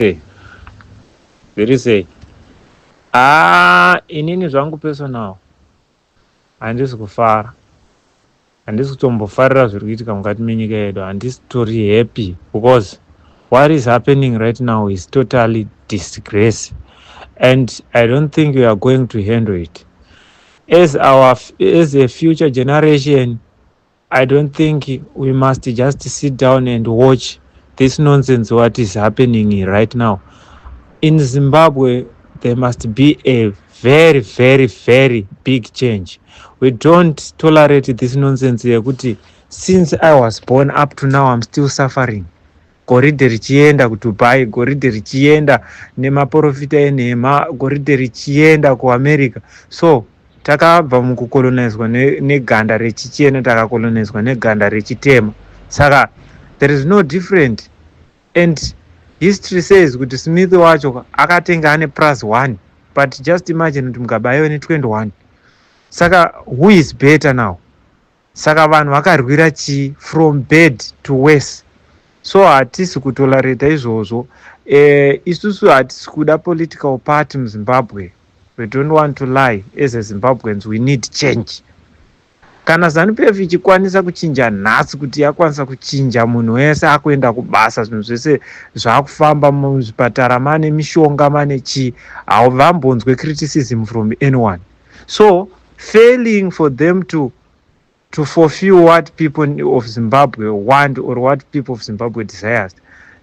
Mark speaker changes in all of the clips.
Speaker 1: Sei, zviri sei? Haa, inini zvangu personal handisi kufara, handisi kutombofarira zviri kuitika mukati menyika yedu. Handisi tori happy because what is happening right now is totally disgrace and I don't think we are going to handle it as a future generation. I don't think we must just sit down and watch this nonsense, what is happening right now in Zimbabwe. There must be a very, very, very big change. We don't tolerate this nonsense yekuti since I was born up to now, I'm still suffering. Goridhe richienda kuDubai, goridhe richienda nemaprofita enhema, goridhe richienda kuAmerica. So takabva mukukolonizwa neganda rechichena, takakolonizwa neganda rechitema, saka there is no different. And history says kuti Smith wacho akatenga ane plus one, but just imagine kuti Mugabe aive ne21. Saka who is better now? Saka vanhu vakarwira chii? From bad to worse. So hatisi kutolerata izvozvo. Isusu hatisi kuda political party muZimbabwe. We don't want to lie. As a Zimbabweans, we need change. Kana ZANU PF ichikwanisa kuchinja nhasi, kuti yakwanisa kuchinja, munhu wese akuenda kubasa, zvinhu zvese zvaakufamba, muzvipatara mane mishonga, mane chii, havambonzwe criticism from anyone. So failing for them to fulfill what people of Zimbabwe want or what people of Zimbabwe desires,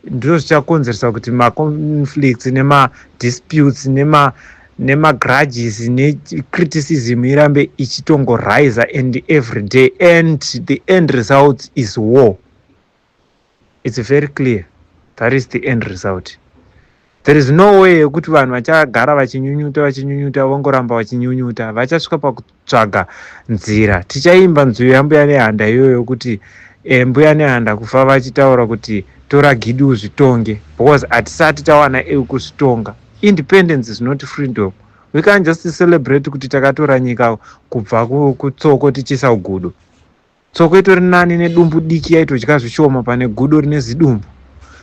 Speaker 1: ndo zvichakonzeresa kuti maconflicts nemadisputes nemagrudges necriticism irambe ichitongorise and every day, and the end result is war. It's very clear that is the end result. There is no way yekuti vanhu vachagara vachinyunyuta, vachinyunyuta, vongoramba vachinyunyuta. Vachasvika pakutsvaga nzira. Tichaimba nziyo yaMbuya Nehanda iyoyo yokuti Mbuya Nehanda kufa vachitaura kuti tora gidi uzvitonge, because hatisati tawana kuzvitonga. Independence is not freedom. We can't just celebrate kuti takatora nyika kubva kutsoko tichiisa gudo. Tsoko itori nani nedumbu diki, yaitodya zvishoma pane gudo rine zidumbu.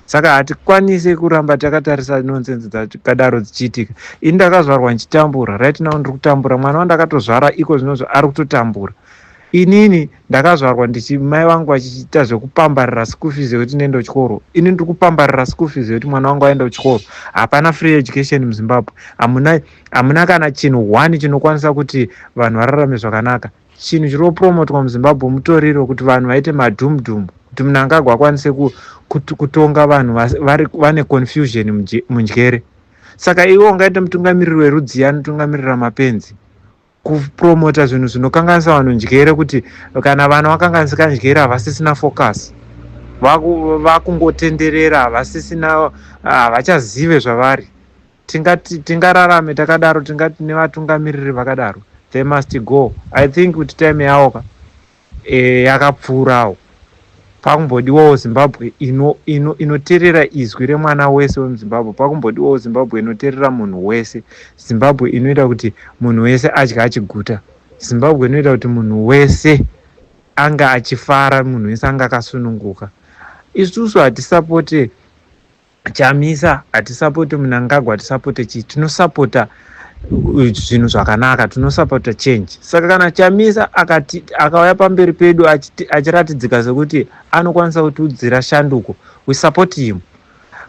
Speaker 1: Saka hatikwanisi kuramba takatarisa nonsense dzakadaro dzichiitika. Ini ndakazvarwa ndichitambura. Right now ndiri kutambura. Mwana wandakatozvara iko zvinozvo ari kutotambura. Inini ndakazvarwa ndichi mai vangu vachiita zvekupambarira school fees yekuti ndiende kuchikoro. Ini ndiri kupambarira school fees yekuti mwana wangu aende kuchikoro. Hapana free education muZimbabwe. Hamuna kana chinhu one chinokwanisa kuti vanhu vararame zvakanaka. Chinhu chiri kupromotwa muZimbabwe mutoriro, kuti vanhu vaite madhumdhum, kuti Mnangagwa akwanise kutonga vanhu vane confusion munjere. Saka iwe ungaite mutungamiriri werudziya anotungamirira mapenzi, kupromota zvinhu zvinokanganisa vanhu njere, kuti kana vana vakanganisika njere, havasisina focus, vakungotenderera, havasisina, havachazive zvavari. Tingati tingararame takadaro? Tingati nevatungamiriri vakadaro? They must go. I think kuti time yavo ka yakapfuurawo. Pakumbodiwawo Zimbabwe inoteerera izwi remwana wese wemuZimbabwe. Pakumbodiwawo Zimbabwe inoteerera munhu wese, Zimbabwe inoita kuti munhu wese adya achiguta, Zimbabwe inoita kuti munhu wese anga achifara, munhu wese anga akasununguka. Isusu hatisapote Chamisa, hatisapote Mnangagwa, hatisapote chii. Tinosapota zvinhu zvakanaka, tinosapota change. Saka kana Chamisa akauya pamberi pedu achiratidzika sekuti anokwanisa kutiudzira shanduko, we support him.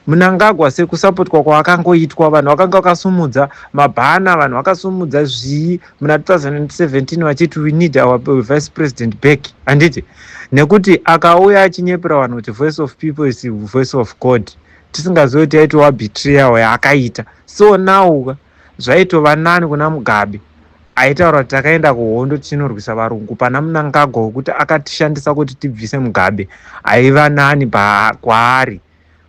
Speaker 1: Mnangagwa, sekusapotwa kwaakangoitwa, vanhu vakanga vakasumudza mabhana, vanhu vakasumudza zvii muna 2017 vachiti we need our vice president back, handiti? Nekuti akauya achinyepera vanhu kuti voice of people is voice of God, tisingazivi kuti yaitova betrayal yaakaita. So now zvaitova nani kuna Mugabe aitaura kuti takaenda kuhondo tichinorwisa varungu, pana Mnangagwa wekuti akatishandisa kuti tibvise Mugabe. Aiva nani kwaari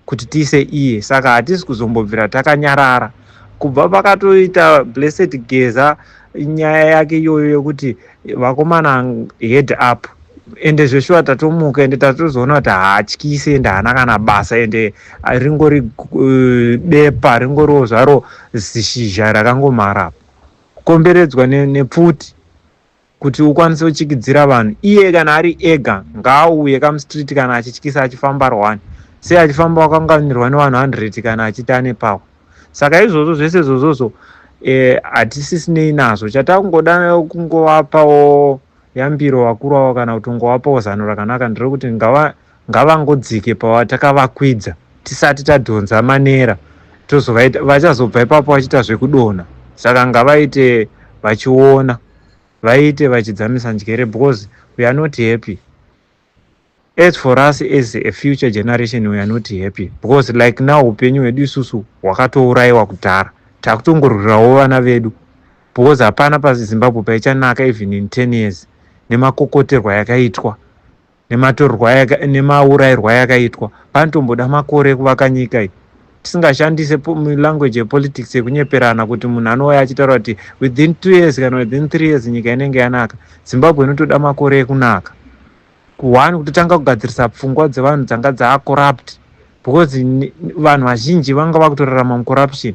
Speaker 1: kuti tiise iye. Saka hatisi kuzombobvira takanyarara. Kubva pakatoita Blessed Geza nyaya yake iyoyo yekuti vakomana head up, ende zveshuwa tatomuka, ende tatozoona kuti haatyisi, ende haana kana basa, ende ringori bepa, ringoriwo zvaro zishizha rakangomarapo kukomberedzwa nepfuti kuti ukwanise kuchikidzira vanhu. Iye kana ari ega, ngaauye kamustreet kana achityisa, achifamba rwani. Sei achifamba wakaunganirwa nevanhu 100 kana achiti ane power? Saka izvozvo zvese izvozvozvo hatisisinei nazvo. Chatakungoda kungovapawo yambiro vakuru avo kana kuti kungovapawo zano rakanaka nderekuti ngavangodzike pawatakavakwidza tisati tadhonza manera, tozovaita vachazobva ipapo vachiita zvekudonha. Saka ngavaite vachiona, vaite vachidzamisa njere, because we are not happy. As for us as a future generation, we are not happy because like now upenyu hwedu isusu hwakatourayiwa kudhara. Takutongorwirawo vana vedu because hapana paZimbabwe paichanaka even in 10 years nemakokoterwa yakaitwa, nematorwa, nemaurayirwa yakaitwa. Panotomboda makore ekuvaka nyika iyi, tisingashandise language yepolitics yekunyeperana kuti munhu anouya achitaura kuti within 2 years kana within 3 years nyika inenge yanaka. Zimbabwe inotoda makore ekunaka. One, kutotanga kugadzirisa pfungwa dzevanhu dzanga dzaacorrupt, because vanhu vazhinji vanga vakutorarama mucorruption.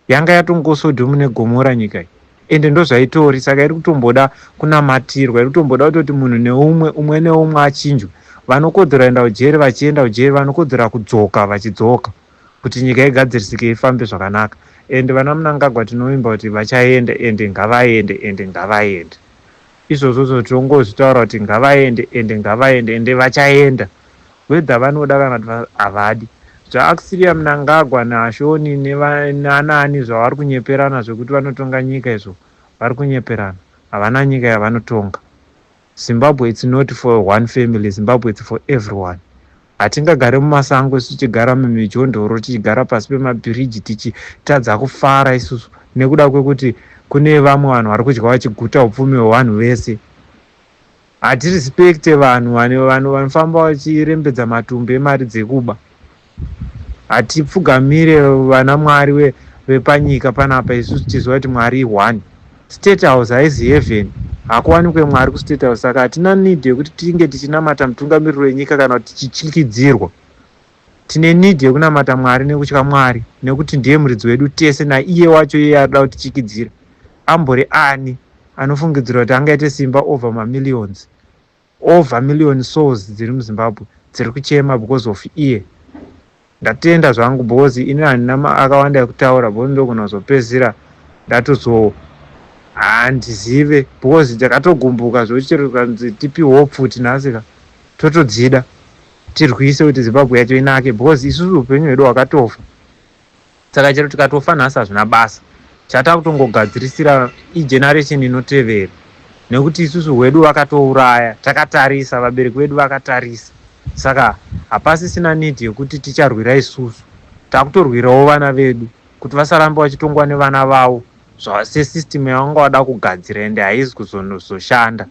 Speaker 1: Yanga yatongoSodhomu neGomora nyika iyi, ende ndozvaitori. Saka iri kutomboda kunamatirwa, iri kutomboda kutoti munhu neumwe, umwe neumwe achinjwe. Vanokodzera kuenda kujeri vachienda kujeri, vanokodzera kudzoka vachidzoka, kuti nyika igadzirisike, ifambe zvakanaka. Ende vana Mnangagwa tinovimba kuti vachaenda, ende ngavaende, ende ngavaende. Izvozvozvo tinongozvitaura kuti ngavaende, ende ngavaende, ende vachaenda whether vanoda kana kuti havadi. ZvaAuxilia Mnangagwa naShoni naanani zvavari kunyeperana zvekuti vanotonga nyika izvo, vari kunyeperana. Havana nyika yavanotonga. Zimbabwe, it's not for one family. Zimbabwe, it's for everyone. Hatingagari mumasango isu, tichigara mumijondoro, tichigara pasi pemabhiriji, tichitadza kufara isusu nekuda kwekuti kune vamwe vanhu vari kudya vachiguta upfumi hwevanhu vese. Hatirespecte vanhu vanhu vanofamba vachirembedza matumbu emari dzekuba. Hatipfugamire vana Mwari vepanyika panapa isusu tichiziva kuti Mwari one. State House haizi heaven. Hakuwanikwe Mwari kuState House. Saka hatina need yekuti tinge tichinamata mutungamiriri wenyika kana kuti tichityikidzirwa. Tine need yekunamata Mwari nekutya Mwari, nekuti ndiye muridzi wedu tese. Naiye wacho iye arida kutichikidzira ambori ani anofungidzirwa kuti angaite simba over mamillions, over million souls dziri muZimbabwe dziri kuchema because of iye? Ndatenda zvangu, because ini handina akawanda ekutaura, because ndogona kuzopedzisira ndatozo handizive, because takatogumbuka zvokuti chero kanzi tipiwo pfuti nhasi ka, totodzida tirwise kuti Zimbabwe yacho inake, because isusu upenyu hwedu hwakatofa. Saka chero tikatofa nhasi hazvina basa. Chatakutongogadzirisira igeneration inotevera, nekuti isusu hwedu vakatouraya takatarisa, vabereki vedu vakatarisa. Saka hapasisina need yekuti ticharwira isusu. Takutorwirawo vana vedu kuti vasaramba vachitongwa nevana vavo sesystem yavanga vada kugadzira, ende haisi kuzoshanda,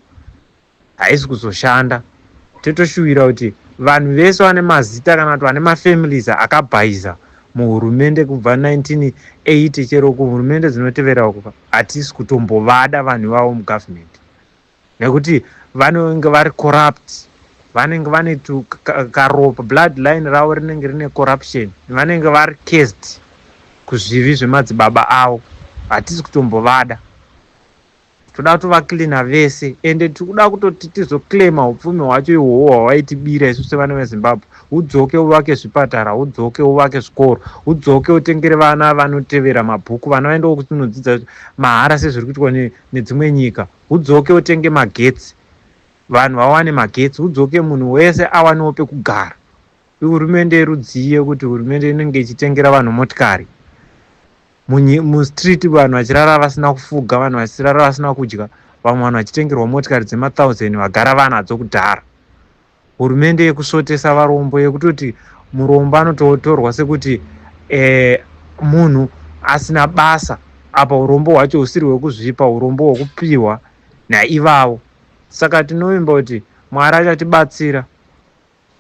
Speaker 1: haisi kuzoshanda. Totoshuvira kuti vanhu vese vane mazita kana kuti vane mafamilies akabhaiza muhurumende kubva 1980 chero kuhurumende dzinotevera uku, hatisi kutombovada vanhu ivavo mugovernment, nekuti vanenge vari corrupt, vanenge vane karopa, blood line ravo rinenge rine corruption, vanenge vari cursed kuzvivi zvemadzibaba avo. Hatisi kutombovada. Toda kutovacleana vese, ende tikuda kutoti tizoclaima upfumi hwacho ihwohwo hwawaitibira isu sevana veZimbabwe. Udzoke uvake zvipatara, udzoke uvake zvikoro, udzoke utengere vana vanotevera mabhuku, vana vaendewo kunodzidza mahara sezviri kuitwa nedzimwe nyika. Udzoke utenge magetsi, vanhu vawane magetsi. Udzoke munhu wese awanewo pekugara. Ihurumende yerudzii yekuti hurumende inenge ichitengera vanhu motikari, mustreet vanhu vachirara vasina kufuga, vanhu vachirara vasina kudya, vamwe vanhu vachitengerwa motikari dzema1000 vagara vanadzo kudhara? Hurumende yekusvotesa varombo, yekutoti murombo anototorwa sekuti munhu asina basa, apa urombo hwacho husiri hwekuzvipa, urombo hwekupiwa naivavo. Saka tinovimba kuti Mwari achatibatsira.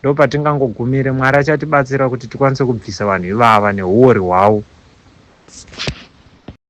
Speaker 1: Ndo patingangogumire. Mwari achatibatsira kuti tikwanise kubvisa vanhu ivava neuori hwavo.